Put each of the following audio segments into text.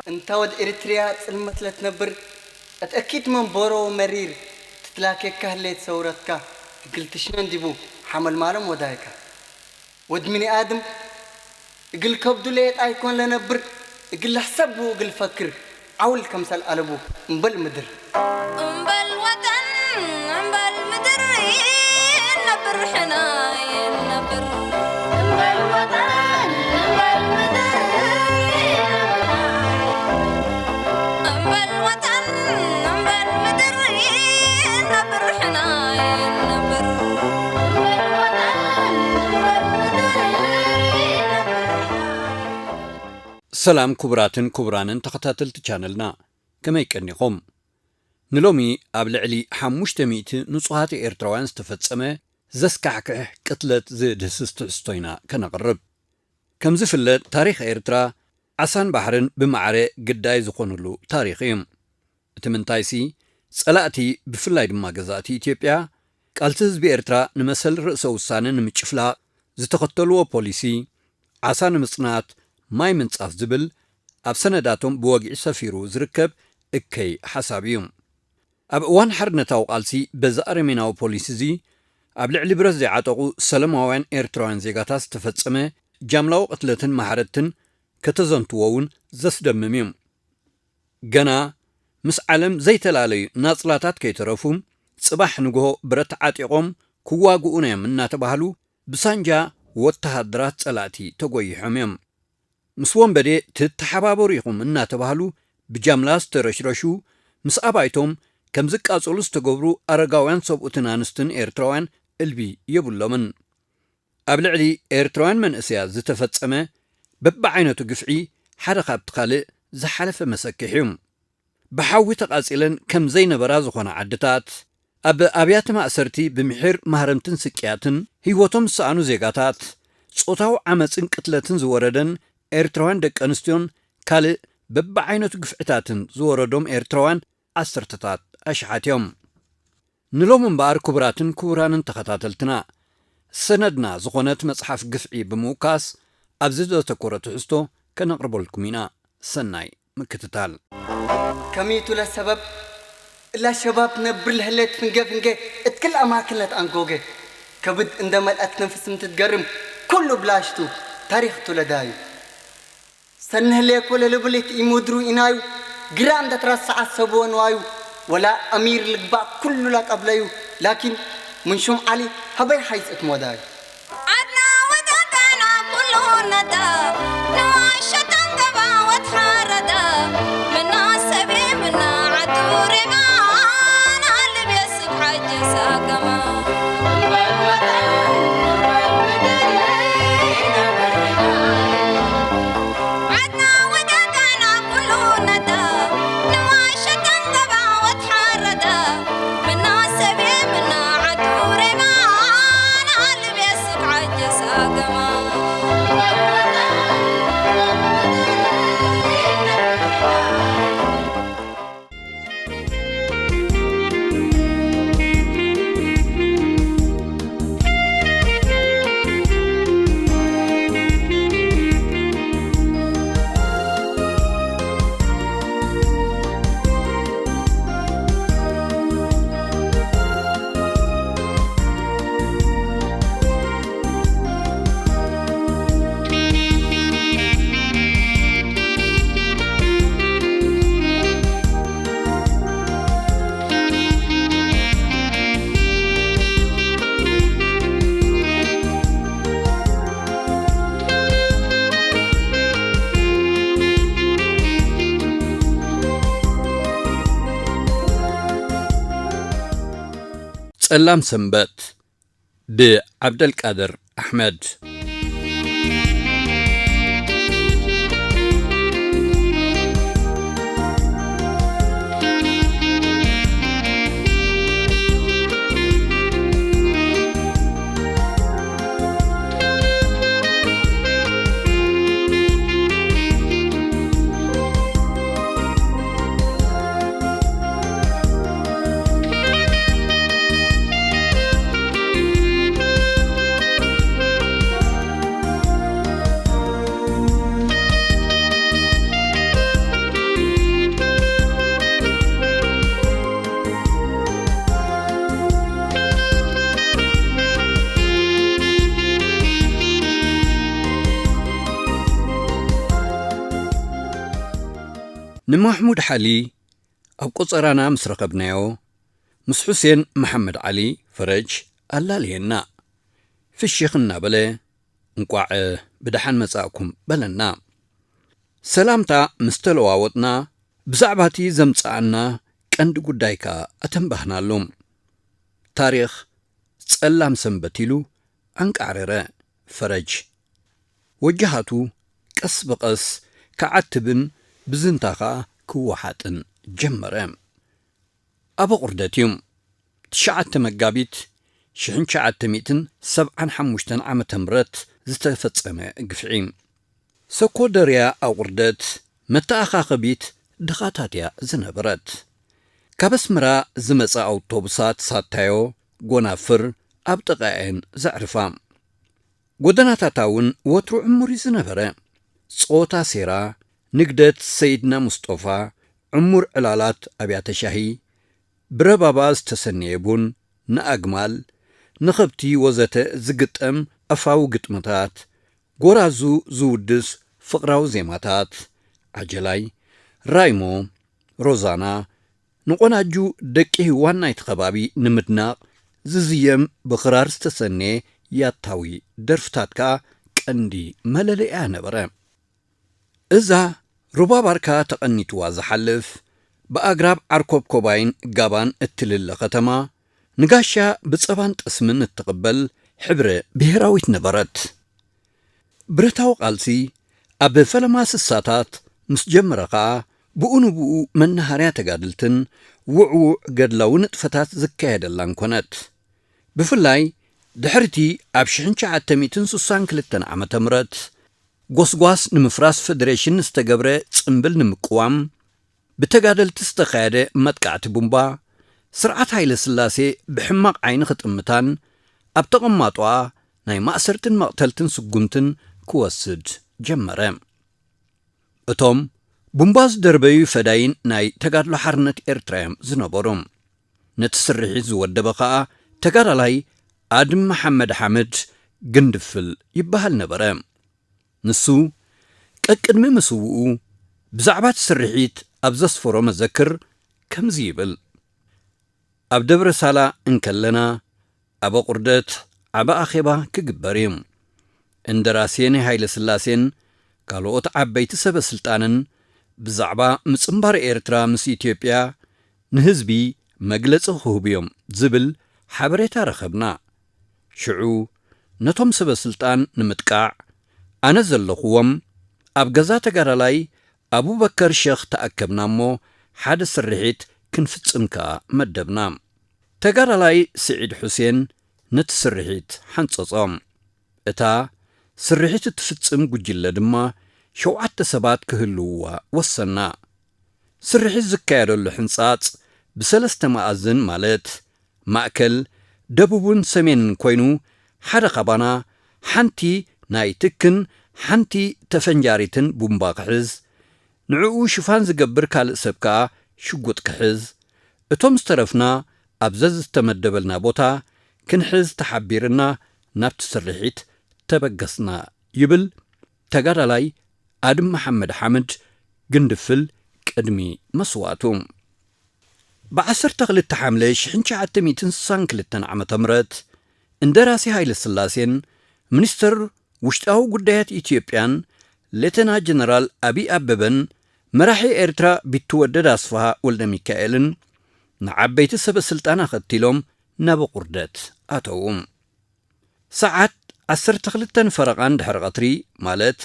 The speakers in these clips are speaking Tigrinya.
እንታ ወድ ኤርትርያ ጽልመት ለትነብር፣ እት እኪት መንበሮ መሪር ትትላኬካ ህሌት ሰውረትካ፣ እግል ትሽነን ዲቡ ሓመልማሎም ወዳይካ። ወድ ምኒ ኣድም እግል ከብዱ ሌጣ ኣይኮን ለነብር፣ እግል ለሕሰብ እግል ፈክር፣ ዓውል ከምሰል ኣለቡ እምበል ምድር። እምበል ወጠን እምበል ምድር ይነብር ሕና ይነብር። እምበል ወጠን እምበል ምድር ይነብር። እምበል ወጠን እምበል ምድር ይነብር ሕና ይነብር። እምበል ወጠን እምበል ምድር ይነብር። ሰላም ክቡራትን ክቡራንን ተኸታተልቲ ቻነልና፣ ከመይ ቀኒኹም? ንሎሚ ኣብ ልዕሊ ሓሙሽተ ሚእቲ ንጹሃት ኤርትራውያን ዝተፈጸመ ዘስካሕክሕ ቅትለት ዝድህስስ ትሕዝቶ ኢና ከነቕርብ። ከም ዝፍለጥ፣ ታሪኽ ኤርትራ ዓሳን ባሕርን ብማዕረ ግዳይ ዝኾኑሉ ታሪኽ እዩ። እቲ ምንታይሲ፣ ጸላእቲ፣ ብፍላይ ድማ ገዛእቲ ኢትዮጵያ፣ ቃልሲ ህዝቢ ኤርትራ ንመሰል ርእሰ ውሳነ ንምጭፍላቕ ዝተኸተልዎ ፖሊሲ፣ ዓሳ ንምጽናት፣ ማይ ምንጻፍ ዝብል፣ ኣብ ሰነዳቶም ብወግዒ ሰፊሩ ዝርከብ እከይ ሓሳብ እዩ። ኣብ እዋን ሓርነታዊ ቃልሲ፣ በዚ ኣረሜናዊ ፖሊሲ እዚ፣ ኣብ ልዕሊ ብረት ዘይዓጠቑ ሰለማውያን ኤርትራውያን ዜጋታት ዝተፈጸመ ጃምላዊ ቅትለትን ማሕረድትን ከተዘንትዎ እውን ዘስደምም እዩ። ገና ምስ ዓለም ዘይተላለዩ ናጽላታት ከይተረፉ፣ ጽባሕ ንግሆ ብረት ዓጢቖም ክዋግኡና እዮም እናተባህሉ ብሳንጃ ወተሃደራት ጸላእቲ ተጎይሖም እዮም። ምስ ወንበዴ ትተሓባበሩ ኢኹም እናተባህሉ ብጃምላ ዝተረሽረሹ፣ ምስ ኣባይቶም ከም ዝቃጸሉ ዝተገብሩ ኣረጋውያን ሰብኡትን ኣንስትን ኤርትራውያን እልቢ የብሎምን። ኣብ ልዕሊ ኤርትራውያን መንእሰያት ዝተፈጸመ በብዓይነቱ ግፍዒ ሓደ ካብቲ ካልእ ዝሓለፈ መሰክሕ እዩ። ብሓዊ ተቓጺለን ከም ዘይነበራ ዝኾና ዓድታት፣ ኣብ ኣብያተ ማእሰርቲ ብምሒር ማህረምትን ስቅያትን ህይወቶም ዝሰኣኑ ዜጋታት፣ ጾታዊ ዓመጽን ቅትለትን ዝወረደን ኤርትራውያን ደቂ ኣንስትዮን ካልእ በብዓይነቱ ግፍዕታትን ዝወረዶም ኤርትራውያን ዓሰርተታት ኣሽሓት እዮም። ንሎም እምበኣር ክቡራትን ክቡራንን ተኸታተልትና፣ ሰነድና ዝኾነት መጽሓፍ ግፍዒ ብምውካስ ኣብዚ ዘተኮረ ትሕዝቶ ከነቕርበልኩም ኢና። ሰናይ ምክትታል። ከሚቱ ለሰበብ እላ ሸባብ ነብር ለህለት ፍንገ ፍንገ እት ክል ኣማክነት ኣንጎገ ከብድ እንደ መልአት ነፍስ ምትትገርም ኩሉ ብላሽቱ ታሪኽ ቱለዳዩ። ሰንህ ሌኮ ለልብል እት ኢሙድሩ ኢናዩ ግራ እንደ ትረስዓት ሰብወ ንዋዩ ወላ ኣሚር ልግባእ ኩሉ ላቀብለዩ ላኪን ምን ሹም ዓሊ ሀበይ ሓይስ እት ሞዳዩ። ዓድና ወደጋና ኩሉ ነዳ፣ ንዋሸ ተንገባ ወትሓረዳ፣ ምና ሰብየ ምና ዓዱ ሬማ፣ ንኣልብ የስብ ሓጀ ሳገማ። ዓድና ወደጋና ኩሉ ነዳ፣ ንዋሸ ተንገባ ወትሓረዳ፣ ምና ሰብየ ምና ዓዱ ሬማ፣ ንኣልብ የስብ ሓጀ ሳገማ። ጸላም ሰንበት ብዓብደልቃድር ኣሕመድ። ንማሕሙድ ሓሊ ኣብ ቆጸራና ምስ ረኸብናዮ፣ ምስ ሑሴን መሓመድ ዓሊ ፈረጅ ኣላልየና። ፍሽኽ እናበለ፣ "እንቋዕ ብደሓን መጻእኩም" በለና። ሰላምታ ምስ ተለዋወጥና፣ ብዛዕባ እቲ ዘምጽኣና ቀንዲ ጉዳይ ከኣ ኣተንባህናሉ። ታሪኽ ጸላም ሰንበት ኢሉ ኣንቃዕረረ ፈረጅ። ወጀሃቱ ቀስ ብቐስ ክዓትብን ብዝንታ ኸኣ ክወሓጥን ጀመረ። ኣበ ቁርደት እዩ። ትሽዓተ መጋቢት ሽሕን ትሽዓተ ሚእትን ሰብዓን ሓሙሽተን ዓመተ ምህረት ዝተፈጸመ ግፍዒ። ሰኮደርያ ኣቑርደት መተኣኻኸቢት ድኻታት እያ ዝነበረት። ካብ ኣስመራ ዝመጻ ኣውቶቡሳት ሳታዮ ጎናፍር ኣብ ጥቓኤን ዘዕርፋ። ጎደናታታ እውን ወትሩ ዕሙር እዩ ዝነበረ። ጾታ ሴራ፣ ንግደት ሰይድና ሙስጦፋ፣ ዕሙር ዕላላት ኣብያተ ሻሂ፣ ብረባባ ዝተሰነየ ቡን፣ ንኣግማል፣ ንኸብቲ ወዘተ ዝግጠም ኣፋዊ ግጥምታት፣ ጎራዙ ዝውድስ ፍቕራዊ ዜማታት፣ ዓጀላይ፣ ራይሞ፣ ሮዛና፣ ንቖናጁ ደቂ ህዋን ናይቲ ከባቢ ንምድናቕ ዝዝየም ብኽራር ዝተሰነየ ያታዊ ደርፍታት ከኣ ቀንዲ መለለያ ነበረ። እዛ ሩባ ባርካ ተቐኒትዋ ዝሓልፍ፣ ብኣግራብ ዓርኮብኮባይን ጋባን እትልለ ከተማ፣ ንጋሻ ብጸባን ጠስምን እትቕበል ሕብረ ብሄራዊት ነበረት። ብረታዊ ቃልሲ ኣብ ፈለማ ስሳታት ምስ ጀመረ ኸኣ፣ ብኡ ንብኡ መናሃርያ ተጋድልትን ውዕዉዕ ገድላዊ ንጥፈታት ዝካየደላን ኮነት። ብፍላይ ድሕሪቲ ኣብ ሽሕን ትሽዓተ ሚእትን ስሳን ክልተን ዓመተ ምህረት ጎስጓስ ንምፍራስ ፈደሬሽን ዝተገብረ ጽምብል ንምቅዋም ብተጋደልቲ ዝተኻየደ መጥቃዕቲ ቡምባ፣ ስርዓት ሃይለ ስላሴ ብሕማቕ ዓይኒ ክጥምታን ኣብ ተቐማጦኣ ናይ ማእሰርትን መቕተልትን ስጉምትን ክወስድ ጀመረ። እቶም ቡምባ ዝደርበዩ ፈዳይን ናይ ተጋድሎ ሓርነት ኤርትራ እዮም ዝነበሩ። ነቲ ስርሒት ዝወደበ ኸኣ ተጋዳላይ ኣድም መሓመድ ሓምድ ግንድፍል ይበሃል ነበረ። ንሱ ቀቅድሚ ምስውኡ ብዛዕባ እቲ ስርሒት ኣብ ዘስፈሮ መዘክር ከምዚ ይብል። ኣብ ደብረ ሳላ እንከለና፣ ኣብ ኣቑርደት ዓቢ ኣኼባ ክግበር እዩ። እንደራሴ ናይ ሃይለ ስላሴን ካልኦት ዓበይቲ ሰበ ስልጣንን ብዛዕባ ምጽንባር ኤርትራ ምስ ኢትዮጵያ ንህዝቢ መግለጺ ክህቡ እዮም ዝብል ሓበሬታ ረኸብና። ሽዑ ነቶም ሰበ ስልጣን ንምጥቃዕ ኣነ ዘለኹዎም ኣብ ገዛ ተጋዳላይ ኣቡበከር ሸኽ ተኣከብና እሞ፣ ሓደ ስርሒት ክንፍጽም ከኣ መደብና። ተጋዳላይ ስዒድ ሑሴን ነቲ ስርሒት ሓንጸጾ። እታ ስርሒት እትፍጽም ጉጅለ ድማ ሸውዓተ ሰባት ክህልውዋ ወሰና። ስርሒት ዝካየደሉ ሕንጻጽ ብሰለስተ መኣዝን፣ ማለት ማእከል፣ ደቡብን ሰሜንን ኮይኑ፣ ሓደ ካባና ሓንቲ ናይ ትክን ሓንቲ ተፈንጃሪትን ቡምባ ክሕዝ፣ ንዕኡ ሽፋን ዝገብር ካልእ ሰብ ከኣ ሽጉጥ ክሕዝ፣ እቶም ዝተረፍና ኣብ ዘዝተመደበልና ቦታ ክንሕዝ ተሓቢርና ናብቲ ስርሒት ተበገስና ይብል ተጋዳላይ ኣድም መሓመድ ሓምድ ግንድፍል ቅድሚ መስዋእቱ። ብ ዓሰርተ ክልተ ሓምለ ሽሕን ትሽዓተ ሚእትን ስሳን ክልተን ዓመተ ምህረት እንደራሴ ሃይለ ስላሴን ሚኒስተር ውሽጣዊ ጉዳያት ኢትዮጵያን ሌተና ጀነራል ኣብይ ኣበበን መራሒ ኤርትራ ቢትወደድ ኣስፍሃ ወልደ ሚካኤልን ንዓበይቲ ሰበ ስልጣን ኣኸቲሎም ናብ ቁርደት ኣተዉ። ሰዓት ዓሰርተ ክልተን ፈረቓን ድሕሪ ቀትሪ፣ ማለት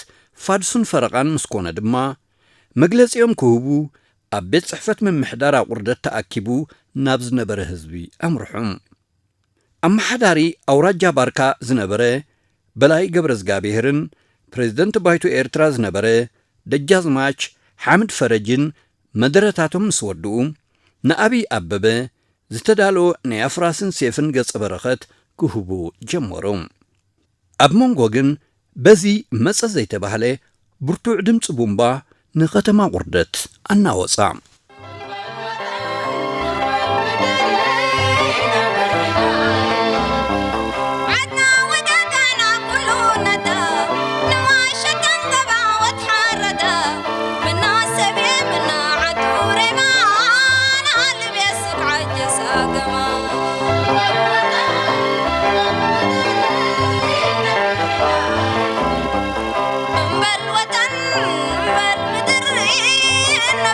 ፋድሱን ፈረቓን ምስ ኮነ ድማ፣ መግለጺኦም ክህቡ ኣብ ቤት ጽሕፈት ምምሕዳር ኣቑርደት ተኣኪቡ ናብ ዝነበረ ህዝቢ ኣምርሑ። ኣመሓዳሪ ኣውራጃ ባርካ ዝነበረ በላይ ገብረዝጋብሄርን ፕሬዝደንት ባይቶ ኤርትራ ዝነበረ ደጃዝማች ሓምድ ፈረጅን መደረታቶም ምስ ወድኡ፣ ንኣብይ ኣበበ ዝተዳለወ ናይ ኣፍራስን ሴፍን ገጸ በረኸት ክህቡ ጀመሩ። ኣብ መንጎ ግን በዚ መጸ ዘይተባህለ ብርቱዕ ድምጺ ቡምባ ንኸተማ ቁርደት ኣናወጻ።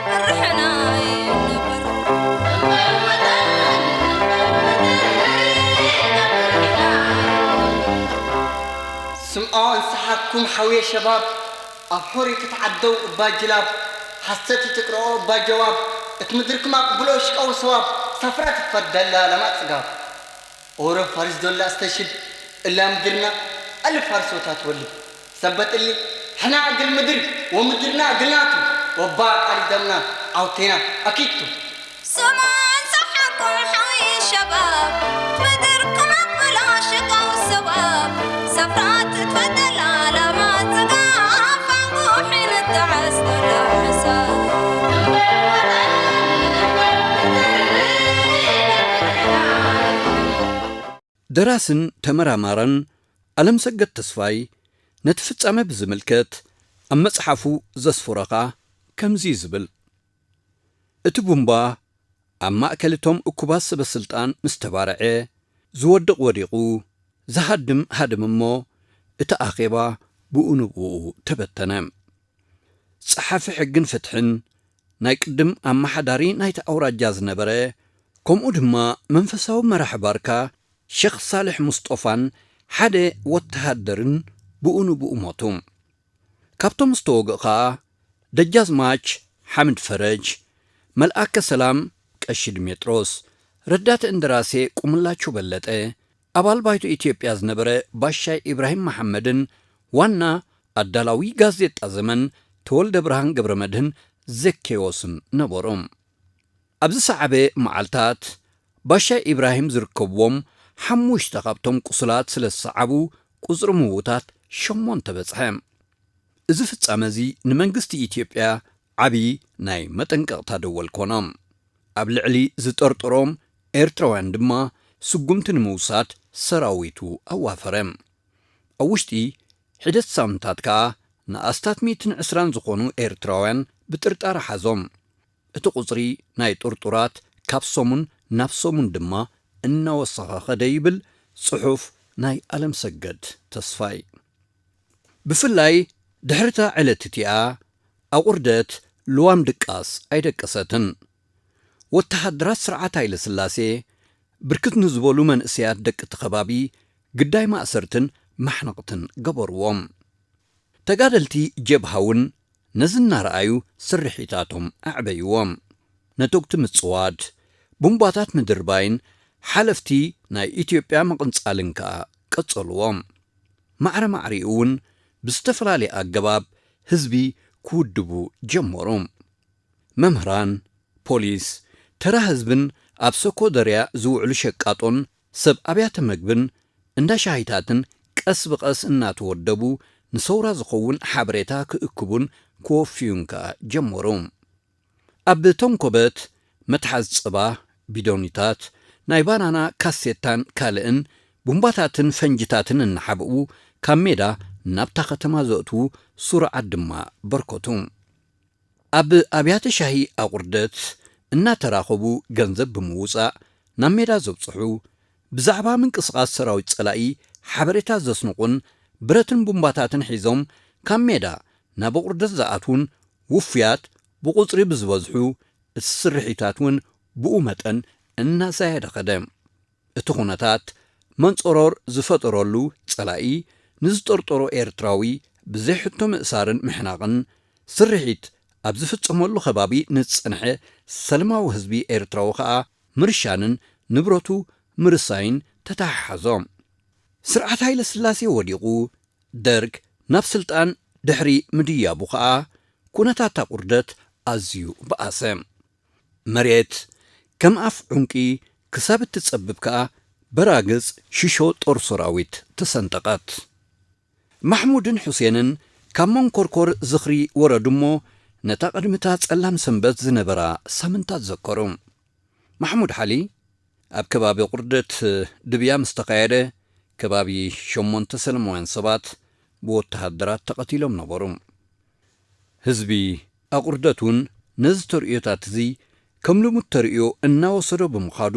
ርሕና ይነብር። ስምዖ እንስሓኩም ሓውየ ሸባብ ኣብ ሑሪ ክትዓደው እባ ጅላብ ሓሰት ይትቅረኦ እባ ጀዋብ እት ምድርክም ኣቅብሎ ሽቀው ሰዋብ ሳፍራ ትፈደላ ለማ ጽጋብ ኦሮ ፋርስ ዶላ እስተሽድ እላ ምድርና ኣልፍ ፋርስ ወታ ትወልድ ሰበት እሊ ሕና እግል ምድር ወምድርና እግልናቱ ወባ ቃሊ ደምና ዓውቴና ኣኪቱ ስምዖ እንስሓኩም ሓውየ ሸባብ ምድርክም ኣቅብሎ ሽቀው ሰዋብ ሳፍራ ትፈደላ ለማ ጽጋብ ፋንጉ ሒን ተዓስከራ ሕሳብ ደራስን ተመራማርን ኣለምሰገድ ተስፋይ ነቲ ፍጻመ ብዝምልከት ኣብ መጽሓፉ ዘስፈሮ ኸኣ ከምዚ እዩ ዝብል፣ እቲ ቡምባ ኣብ ማእከል እቶም እኩባት ሰበ-ስልጣን ምስ ተባርዐ፣ ዝወድቕ ወዲቑ፣ ዝሃድም ሃድም እሞ፣ እቲ ኣኼባ ብኡ ንብኡ ተበተነ። ጸሓፊ ሕግን ፍትሕን፣ ናይ ቅድም ኣመሓዳሪ ናይቲ ኣውራጃ ዝነበረ፣ ከምኡ ድማ መንፈሳዊ መራሒ ባርካ ሸኽ ሳልሕ ሙስጦፋን ሓደ ወተሃደርን ብኡ ንብኡ ሞቱ። ካብቶም ዝተወግኡ ኸኣ ደጃዝማች ሓምድ ፈረጅ፣ መልኣከ ሰላም ቀሺ ድሜጥሮስ፣ ረዳት እንደራሴ ቁምላቸው በለጠ፣ ኣባል ባይቶ ኢትዮጵያ ዝነበረ ባሻይ ኢብራሂም መሓመድን ዋና ኣዳላዊ ጋዜጣ ዘመን ተወልደብርሃን ገብረመድህን ዘኬዎስን ነበሩ። ኣብ ዝሰዓበ መዓልታት ባሻይ ኢብራሂም ዝርከብዎም ሓሙሽተ ካብቶም ቁሱላት ስለ ዝሰዓቡ ቁጽሪ ምዉታት ሸሞንተ በጽሐ። እዚ ፍጻመ እዚ ንመንግስቲ ኢትዮጵያ ዓቢ ናይ መጠንቀቕታ ደወል ኮኖ። ኣብ ልዕሊ ዝጠርጠሮም ኤርትራውያን ድማ ስጉምቲ ንምውሳድ ሰራዊቱ ኣዋፈረ። ኣብ ውሽጢ ሒደት ሳምንታት ከኣ ንኣስታት ሚእትን ዕስራን ዝኾኑ ኤርትራውያን ብጥርጣረ ሓዞም። እቲ ቁጽሪ ናይ ጥርጡራት ካብ ሰሙን ናብ ሰሙን ድማ እናወሰኸ ኸደ ይብል ጽሑፍ ናይ ኣለምሰገድ ተስፋይ። ብፍላይ ድሕሪታ ዕለት እቲኣ ኣቑርደት ልዋም ድቃስ ኣይደቀሰትን። ወተሃደራት ስርዓት ሃይለስላሴ ብርክት ንዝበሉ መንእሰያት ደቂ እቲ ከባቢ ግዳይ ማእሰርትን ማሕነቕትን ገበርዎም። ተጋደልቲ ጀብሃ እውን ነዚ እናረኣዩ ስርሒታቶም ኣዕበይዎም። ነተጉቲ ምጽዋድ፣ ቡምባታት ምድርባይን ሓለፍቲ ናይ ኢትዮጵያ ምቕንጻልን ከኣ ቀጸልዎም። ማዕረ ማዕሪኡ እውን ብዝተፈላለየ ኣገባብ ህዝቢ ክውድቡ ጀመሩ። መምህራን፣ ፖሊስ፣ ተራ ህዝብን ኣብ ሰኮደርያ ዝውዕሉ ሸቃጦን ሰብ ኣብያተ መግብን እንዳ ሻሂታትን ቀስ ብቐስ እናተወደቡ ንሰውራ ዝኸውን ሓበሬታ ክእክቡን ክወፍዩን ከኣ ጀመሩ። ኣብ ተንኮበት፣ መትሓዝ ጸባ፣ ቢዶኒታት፣ ናይ ባናና ካሴታን ካልእን ቡምባታትን ፈንጅታትን እናሓብኡ ካብ ሜዳ ናብታ ከተማ ዘእትዉ ስሩዓት ድማ በርከቱ። ኣብ ኣብያተ ሻሂ ኣቑርደት እናተራኸቡ ገንዘብ ብምውጻእ ናብ ሜዳ ዘብጽሑ፣ ብዛዕባ ምንቅስቓስ ሰራዊት ጸላኢ ሓበሬታ ዘስንቑን ብረትን ቡምባታትን ሒዞም ካብ ሜዳ ናብ ኣቑርደት ዝኣትዉን ውፉያት ብቑጽሪ ብዝበዝሑ፣ እቲ ስርሒታት እውን ብኡ መጠን እናዛየደ ኸደ። እቲ ኹነታት መንጸሮር ዝፈጠረሉ ጸላኢ ንዝጠርጠሮ ኤርትራዊ ብዘይ ሕቶ ምእሳርን ምሕናቕን፣ ስርሒት ኣብ ዝፍጸመሉ ከባቢ ንዝጸንሐ ሰለማዊ ህዝቢ ኤርትራዊ ኸኣ ምርሻንን ንብረቱ ምርሳይን ተተሓሓዞ። ስርዓት ሃይለስላሴ ወዲቑ፣ ደርግ ናብ ስልጣን ድሕሪ ምድያቡ ኸኣ፣ ኩነታት ኣቑርደት ኣዝዩ በኣሰ። መሬት ከም ኣፍ ዑንቂ ክሳብ እትጸብብ ከኣ፣ በራግጽ ሽሾ ጦር ሰራዊት ተሰንጠቐት። ማሕሙድን ሑሴንን ካብ መንኮርኮር ዝኽሪ ወረዱ እሞ፣ ነታ ቅድሚታ ጸላም ሰንበት ዝነበራ ሳምንታት ዘከሩ። ማሕሙድ ሓሊ፣ ኣብ ከባቢ ቁርደት ድብያ ምስ ተኻየደ፣ ከባቢ ሸሞንተ ሰለማውያን ሰባት ብወተሃደራት ተቐቲሎም ነበሩ። ህዝቢ ኣቑርደት እውን ነዚ ተርእዮታት እዚ ከም ልሙድ ተርእዮ እናወሰዶ ብምኻዱ፣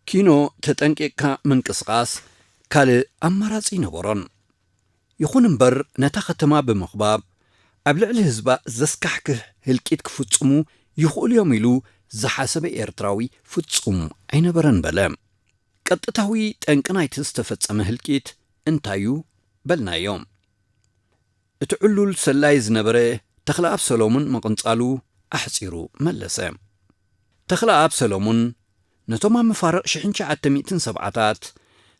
ኪኖ ተጠንቂቕካ ምንቅስቓስ ካልእ ኣማራጺ ኣይነበሮን። ይኹን እምበር፣ ነታ ከተማ ብምኽባብ፣ ኣብ ልዕሊ ህዝባ ዘስካሕክሕ ህልቂት ክፍጽሙ ይኽእሉ እዮም ኢሉ ዝሓሰበ ኤርትራዊ ፍጹም ኣይነበረን በለ። ቀጥታዊ ጠንቂ ናይቲ ዝተፈጸመ ህልቂት እንታይ እዩ? በልናዮ። እቲ ዕሉል ሰላይ ዝነበረ ተኽለኣብ ሰሎሙን ምቕንጻሉ ኣሕጺሩ መለሰ። ተኽለኣብ ሰሎሙን ነቶም ኣብ መፋርቕ ሽሕን ትሽዓተ ሚእትን ሰብዓታት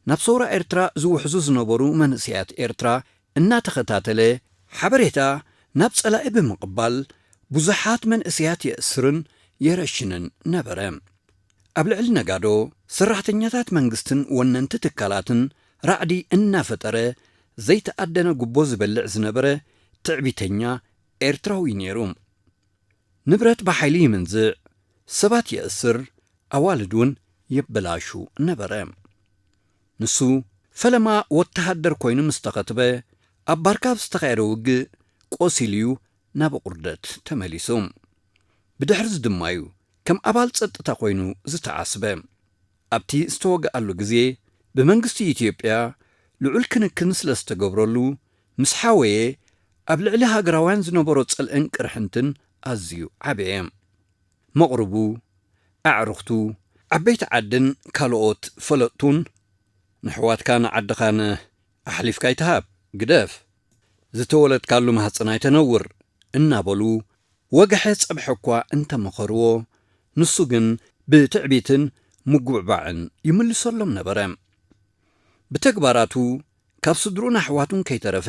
ናብ ሰውራ ኤርትራ ዝውሕዙ ዝነበሩ መንእሰያት ኤርትራ እናተኸታተለ ሓበሬታ ናብ ጸላኢ ብምቕባል ብዙሓት መንእሰያት የእስርን የረሽንን ነበረ። ኣብ ልዕሊ ነጋዶ፣ ሰራሕተኛታት መንግስትን ወነንቲ ትካላትን ራዕዲ እናፈጠረ ዘይተኣደነ ጉቦ ዝበልዕ ዝነበረ ትዕቢተኛ ኤርትራዊ ነይሩ። ንብረት ብሓይሊ ይምንዝዕ፣ ሰባት የእስር፣ ኣዋልድ እውን የበላሹ ነበረ። ንሱ ፈለማ ወተሃደር ኮይኑ ምስ ተኸትበ፣ ኣብ ባርካ ኣብ ዝተኻየደ ውግእ ቆሲሉ'ዩ ናብ ቁርደት ተመሊሱ። ብድሕሪዚ ድማ'ዩ ከም ኣባል ጸጥታ ኮይኑ ዝተዓስበ። ኣብቲ ዝተወግኣሉ ግዜ ብመንግስቲ ኢትዮጵያ ልዑል ክንክን ስለ ዝተገብረሉ፣ ምስ ሓወየ ኣብ ልዕሊ ሃገራውያን ዝነበሮ ጽልእን ቅርሕንትን ኣዝዩ ዓበየ። መቕርቡ፣ ኣዕሩኽቱ፣ ዓበይቲ ዓድን ካልኦት ፈለጥቱን፣ "ንሕዋትካን ዓድኻን ኣሕሊፍካ ኣይትሃብ፣ ግደፍ፣ ዝተወለድካሉ ማህጸን ኣይተነውር" እናበሉ ወግሐ ጸብሐ እኳ እንተመኸርዎ፣ ንሱ ግን ብትዕቢትን ምጉብባዕን ይምልሰሎም ነበረ። ብተግባራቱ ካብ ስድሩን ኣሕዋቱን ከይተረፈ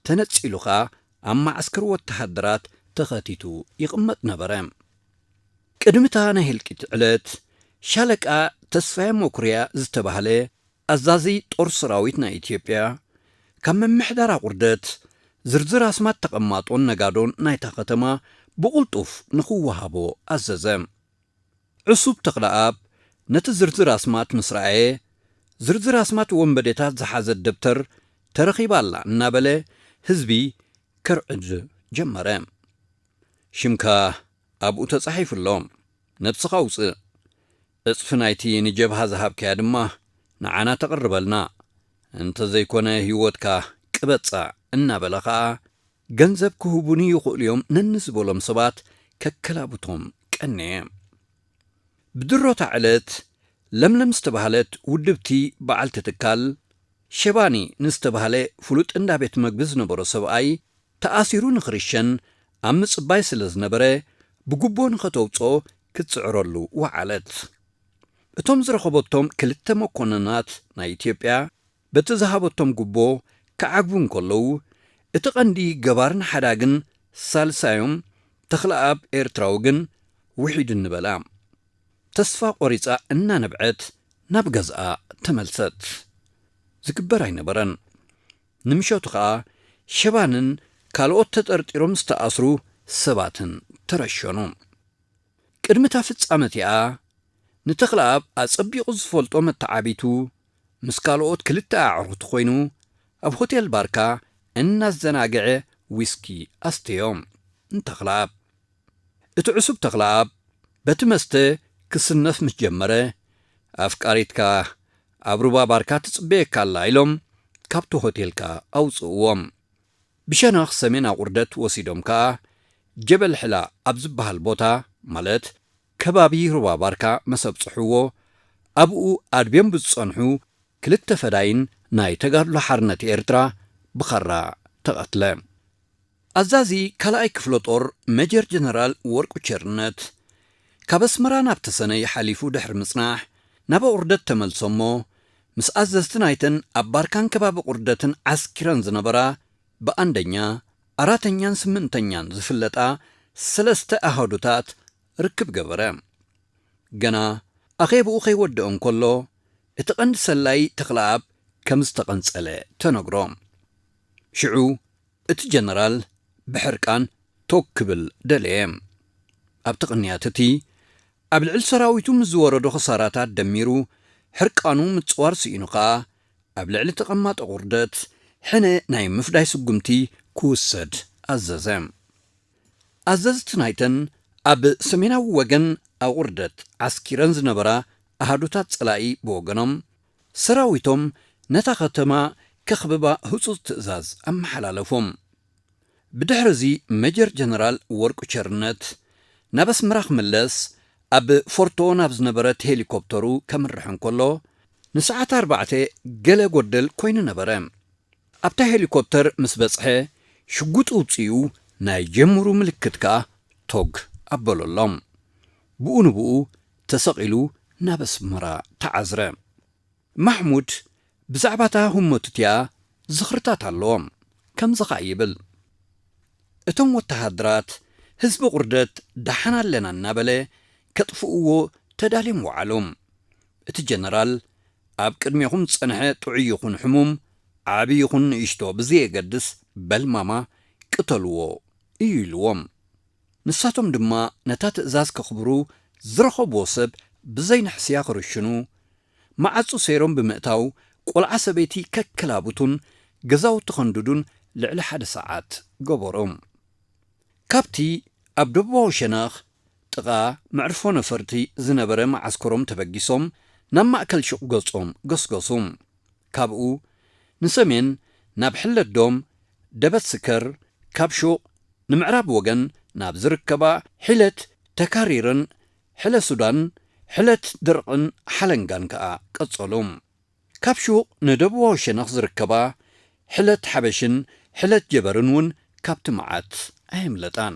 ተነጺሉ ኸኣ ኣብ መዓስከር ወተሃደራት ተኸቲቱ ይቕመጥ ነበረ። ቅድሚ እታ ናይ ህልቂት ዕለት፣ ሻለቃ ተስፋዬ መኩርያ ዝተባህለ ኣዛዚ ጦር ሰራዊት ናይ ኢትዮጵያ፣ ካብ ምምሕዳር ኣቑርደት ዝርዝር ኣስማት ተቐማጦን ነጋዶን ናይታ ከተማ ብቕልጡፍ ንኽወሃቦ ኣዘዘ። ዕሱብ ተኽለኣብ ነቲ ዝርዝር ኣስማት ምስ ረኣየ፣ "ዝርዝር ኣስማት ወንበዴታት ዝሓዘት ደብተር ተረኺባ ኣላ" እናበለ ህዝቢ ከርዕድ ጀመረ። "ሽምካ ኣብኡ ተጻሒፉ ኣሎ፣ ነብስኻ ውጽእ፣ ዕጽፊ ናይቲ ንጀብሃ ዝሃብካያ ድማ ንዓና ተቕርበልና፣ እንተ ዘይኮነ ህይወትካ ቅበጻ" እናበለ ኸኣ፣ ገንዘብ ክህቡኒ ይኽእሉ እዮም ነንዝበሎም ሰባት ከከላብቶም ቀነየ። ብድሮታ ዕለት፣ ለምለም ዝተባህለት ውድብቲ በዓልቲ ትካል፣ ሸባኒ ንዝተባህለ ፍሉጥ እንዳ ቤት መግቢ ዝነበሮ ሰብኣይ፣ ተኣሲሩ ንኽርሸን ኣብ ምጽባይ ስለ ዝነበረ፣ ብጉቦ ንኸተውጽኦ ክትጽዕረሉ ወዓለት። እቶም ዝረኸበቶም ክልተ መኮንናት ናይ ኢትዮጵያ፣ በቲ ዝሃበቶም ጉቦ ክዓግቡ እንከለዉ፣ እቲ ቀንዲ ገባርን ሓዳግን ሳልሳዮም ተኽለኣብ ኤርትራዊ ግን ውሒዱኒ በላ። ተስፋ ቆሪጻ እናነብዐት ናብ ገዝኣ ተመልሰት። ዝግበር ኣይነበረን። ንምሸቱ ኸኣ ሸባንን ካልኦት ተጠርጢሮም ዝተኣስሩ ሰባትን ተረሸኑ። ቅድሚ እታ ፍጻመ እቲኣ፣ ንተኽለኣብ ኣጸቢቑ ዝፈልጦ መተዓቢቱ፣ ምስ ካልኦት ክልተ ኣዕሩኽቱ ኮይኑ፣ ኣብ ሆቴል ባርካ እናዘናግዐ ዊስኪ ኣስተዮም። ንተኽለኣብ፣ እቲ ዕሱብ ተኽለኣብ በቲ መስተ ክስነፍ ምስ ጀመረ፣ "ኣፍቃሪትካ ኣብ ሩባ ባርካ ትጽበየካ ኣላ" ኢሎም ካብቲ ሆቴልካ ኣውጽእዎም። ብሸነኽ ሰሜን ኣቑርደት ወሲዶም ከኣ፣ ጀበል ሕላ ኣብ ዝበሃል ቦታ፣ ማለት ከባቢ ሩባ ባርካ፣ መሰብ ጽሕዎ፣ ኣብኡ ኣድብዮም ብዝጸንሑ ክልተ ፈዳይን ናይ ተጋድሎ ሓርነት ኤርትራ ብኻራ ተቐትለ። ኣዛዚ ካልኣይ ክፍለ ጦር ሜጀር ጀነራል ወርቁ ቸርነት፣ ካብ ኣስመራ ናብ ተሰነይ ሓሊፉ ድሕሪ ምጽናሕ፣ ናብ ኣቑርደት ተመልሶ እሞ፣ ምስ ኣዘዝቲ ናይተን ኣብ ባርካን ከባቢ ቁርደትን ዓስኪረን ዝነበራ ብኣንደኛ፣ ኣራተኛን ስምንተኛን ዝፍለጣ ሰለስተ ኣሃዱታት ርክብ ገበረ። ገና ኣኼብኡ ከይወደኦ እንከሎ፣ እቲ ቀንዲ ሰላይ ተኽለኣብ ከም ዝተቐንጸለ ተነግሮ። ሽዑ እቲ ጀነራል ብሕርቃን ቶግ ክብል ደለየ። ኣብቲ ቅንያት እቲ ኣብ ልዕሊ ሰራዊቱ ምስ ዝወረዶ ክሳራታት ደሚሩ ሕርቃኑ ምጽዋር ስኢኑ ኸኣ፣ ኣብ ልዕሊ ተቐማጦ ቁርደት ሕነ ናይ ምፍዳይ ስጉምቲ ክውሰድ ኣዘዘ። ኣዘዝቲ ናይተን ኣብ ሰሜናዊ ወገን ኣቑርደት ዓስኪረን ዝነበራ ኣሃዱታት ጸላኢ ብወገኖም፣ ሰራዊቶም ነታ ከተማ ከኽብባ ህጹጽ ትእዛዝ ኣመሓላለፉ። ብድሕርዚ ሜጀር ጀነራል ወርቁ ቸርነት ናብ ኣስመራ ክምለስ ኣብ ፎርቶ ናብ ዝነበረት ሄሊኮፕተሩ ከምርሕ እንከሎ፣ ንሰዓት ኣርባዕተ ገለ ጎደል ኮይኑ ነበረ። ኣብታ ሄሊኮፕተር ምስ በጽሐ፣ ሽጉጥ ውጽኡ ናይ ጀምሩ ምልክት ከኣ ቶግ ኣበለሎም። ብኡ ንብኡ ተሰቒሉ ናብ ኣስመራ ተዓዝረ። ማሕሙድ ብዛዕባታ ህሞትትያ ዝኽርታት ኣለዎ። ከምዚ ኸኣ ይብል፣ እቶም ወተሃደራት ህዝቢ ቁርደት ደሓን ኣለና እናበለ ከጥፍእዎ ተዳልዮም ወዓሉ። እቲ ጀነራል፣ ኣብ ቅድሜኹም ዝጸንሐ ጥዑይ ይኹን ሕሙም፣ ዓቢ ይኹን ንእሽቶ ብዘየገድስ በልማማ ቅተልዎ እዩ ኢልዎም። ንሳቶም ድማ ነታ ትእዛዝ ከኽብሩ ዝረኸብዎ ሰብ ብዘይ ንሕስያ ክርሽኑ፣ መዓጹ ሰይሮም ብምእታው ቆልዓ ሰበይቲ ከከላብቱን ገዛውቲ ከንድዱን ልዕሊ ሓደ ሰዓት ገበሩ። ካብቲ ኣብ ደቡባዊ ሸነኽ ጥቓ መዕርፎ ነፈርቲ ዝነበረ መዓስከሮም ተበጊሶም ናብ ማእከል ሹቕ ገጾም ገስገሱ። ካብኡ ንሰሜን ናብ ሕለት ዶም፣ ደበት ስከር፣ ካብ ሹቕ ንምዕራብ ወገን ናብ ዝርከባ ሕለት ተካሪርን ሕለ ሱዳን፣ ሕለት ድርቕን ሓለንጋን ከኣ ቀጸሉ። ካብ ሹቕ ንደቡባዊ ሸነኽ ዝርከባ ሕለት ሓበሽን ሕለት ጀበርን እውን ካብቲ መዓት ኣየምለጣን።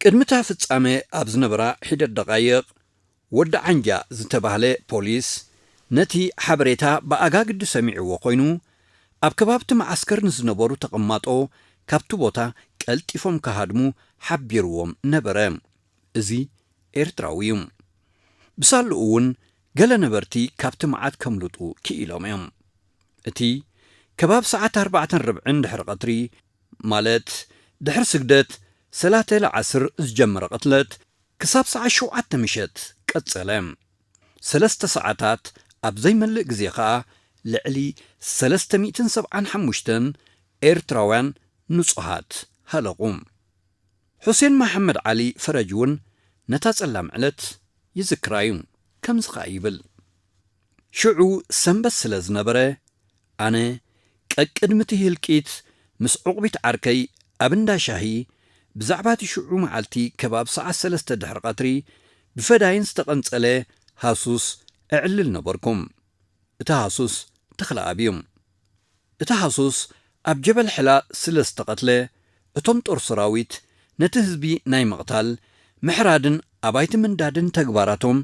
ቅድሚ እታ ፍጻመ ኣብ ዝነበራ ሒደት ደቓይቕ፣ ወዲ ዓንጃ ዝተባህለ ፖሊስ ነቲ ሓበሬታ ብኣጋግዲ ሰሚዕዎ ኮይኑ፣ ኣብ ከባቢ እቲ መዓስከር ንዝነበሩ ተቐማጦ ካብቲ ቦታ ቀልጢፎም ክሃድሙ ሓቢርዎም ነበረ። እዚ ኤርትራዊ እዩ። ብሳልኡ እውን ገለ ነበርቲ ካብቲ መዓት ከምልጡ ክኢሎም እዮም። እቲ ከባቢ ሰዓት ኣርባዕተን ርብዕን ድሕሪ ቀትሪ፣ ማለት ድሕሪ ስግደት ሰላተ ለዓስር ዝጀመረ ቅትለት፣ ክሳብ ሰዓት ሸውዓተ ምሸት ቀጸለ። ሰለስተ ሰዓታት ኣብ ዘይመልእ ግዜ ኸኣ ልዕሊ ሰለስተ ሚእትን ሰብዓን ሓሙሽተን ኤርትራውያን ንጹሃት ሃለቑ። ሑሴን መሓመድ ዓሊ ፈረጅ እውን ነታ ጸላም ዕለት ይዝክራ እዩ። ከምዚ ኸኣ ይብል፣ ሽዑ ሰንበት ስለ ዝነበረ፣ ኣነ ቀቅድሚ እቲ ህልቂት ምስ ዕቑቢት ዓርከይ ኣብ እንዳ ሻሂ ብዛዕባ እቲ ሽዑ መዓልቲ ከባቢ ሰዓት ሰለስተ ድሕሪ ቀትሪ ብፈዳይን ዝተቐንጸለ ሃሱስ እዕልል ነበርኩ። እቲ ሃሱስ ተኽለኣብ እዩ። እቲ ሃሱስ ኣብ ጀበል ሕላ ስለ ዝተቐትለ፣ እቶም ጦር ሰራዊት ነቲ ህዝቢ ናይ ምቕታል፣ ምሕራድን ኣባይቲ ምንዳድን ተግባራቶም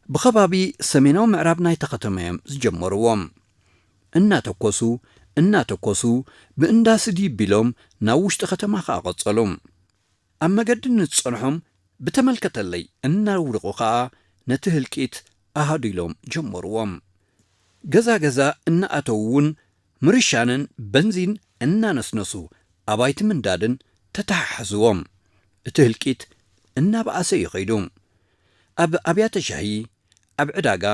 ብኸባቢ ሰሜናዊ ምዕራብ ናይታ ከተማ እዮም ዝጀመርዎ። እናተኮሱ፣ እናተኮሱ፣ ብእንዳ ስዲ ቢሎም ናብ ውሽጢ ከተማ ከኣ ቀጸሉ። ኣብ መገዲ ንዝጸንሖም ብተመልከተለይ እናውደቑ ከኣ ነቲ ህልቂት ኣሃዱ ኢሎም ጀመርዎ። ገዛ ገዛ እናኣተዉ እውን ምርሻንን በንዚን እናነስነሱ ኣባይቲ ምንዳድን ተተሓሕዝዎም። እቲ ህልቂት እናበኣሰ እዩ ከይዱ። ኣብ ኣብያተ ሻሂ፣ ኣብ ዕዳጋ፣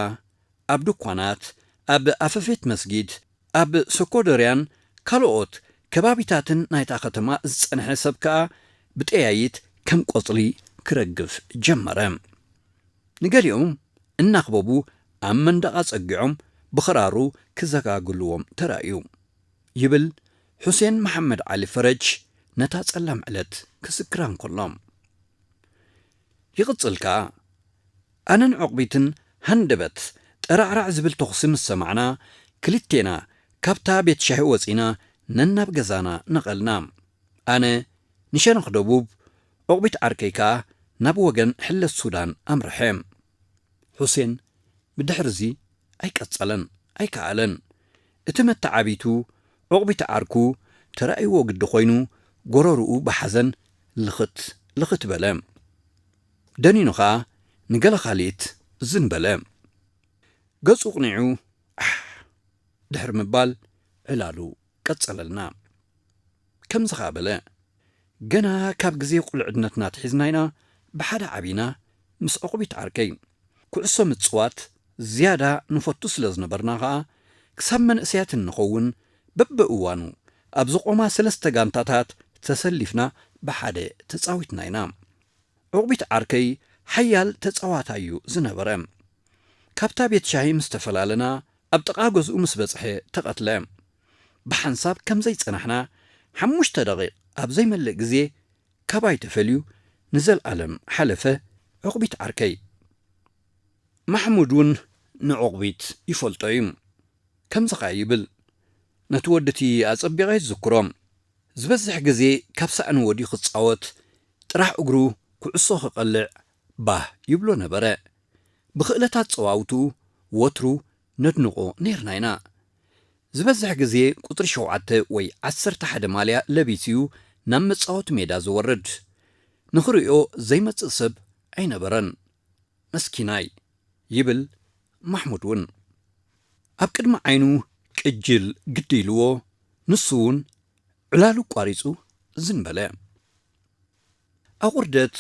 ኣብ ድኳናት፣ ኣብ ኣፈፌት መስጊድ፣ ኣብ ሰኮደርያን ካልኦት ከባቢታትን ናይታ ከተማ ዝጸንሐ ሰብ ከኣ ብጠያይት ከም ቆጽሊ ክረግፍ ጀመረ። ንገሊኦም እናኽበቡ ኣብ መንደቕ ኣጸጊዖም ብኽራሩ ክዘጋግልዎም ተራእዩ፣ ይብል ሑሴን መሓመድ ዓሊ ፈረጅ ነታ ጸላም ዕለት ክዝክራ እንከሎ። ይቕጽል ከኣ፣ ኣነን ዕቑቢትን ሃንደበት ጠራዕራዕ ዝብል ተኹሲ ምስ ሰማዕና፣ ክልቴና ካብታ ቤት ሻሂ ወጺና ነናብ ገዛና ነቐልና። ኣነ ንሸነኽ ደቡብ፣ ዑቕቢት ዓርከይ ከኣ ናብ ወገን ሕለት ሱዳን ኣምርሐ። ሑሴን ብድሕርዚ ኣይቀጸለን፣ ኣይከኣለን። እቲ መተዓቢቱ ዑቕቢት ዓርኩ ተራእይዎ ግዲ ኮይኑ፣ ጎረርኡ ብሓዘን ልኽት ልኽት በለ። ደኒኑ ኸኣ ንገለ ካልኢት ዝን በለ። ገጹ ቅኒዑ ኣሕ ድሕሪ ምባል ዕላሉ ቀጸለልና። ከምዚ ኸኣ በለ፣ ገና ካብ ግዜ ቁልዕነትና ኣትሒዝና ኢና ብሓደ ዓቢና ምስ ዑቕቢት ዓርከይ። ኩዕሶ ምጽዋት ዝያዳ ንፈቱ ስለ ዝነበርና ኸኣ፣ ክሳብ መንእሰያት እንኸውን በብእዋኑ ኣብ ዝቖማ ሰለስተ ጋንታታት ተሰሊፍና ብሓደ ተጻዊትና ኢና። ዑቕቢት ዓርከይ ሓያል ተጻዋታይ እዩ ዝነበረ። ካብታ ቤት ሻሂ ምስ ተፈላለና፣ ኣብ ጥቓ ገዝኡ ምስ በጽሐ ተቐትለ። ብሓንሳብ ከም ዘይጸናሕና፣ ሓሙሽተ ደቒቕ ኣብ ዘይመልእ ግዜ ካባይ ተፈልዩ ንዘለኣለም ሓለፈ። ዑቕቢት ዓርከይ። ማሕሙድ እውን ንዑቕቢት ይፈልጦ እዩ። ከምዚ ኸኣ ይብል፣ ነቲ ወዲ እቲ ኣጸቢቐ ይዝክሮ። ዝበዝሕ ግዜ ካብ ሳእኒ ወድዩ ክጻወት፣ ጥራሕ እግሩ ኩዕሶ ክቐልዕ ባህ ይብሎ ነበረ። ብኽእለት ኣጸዋውትኡ ወትሩ ነድንቖ ኔርና ኢና። ዝበዝሕ ግዜ ቁጽሪ ሸውዓተ ወይ ዓሰርተ ሓደ ማልያ ለቢሱ እዩ ናብ መጻወቲ ሜዳ ዝወርድ። ንኽርእዮ ዘይመጽእ ሰብ ኣይነበረን። መስኪናይ፣ ይብል ማሕሙድ እውን። ኣብ ቅድሚ ዓይኑ ቅጅል ግዲ ኢልዎ፣ ንሱ እውን ዕላሉ ቋሪጹ ዝን በለ። ኣቑርደት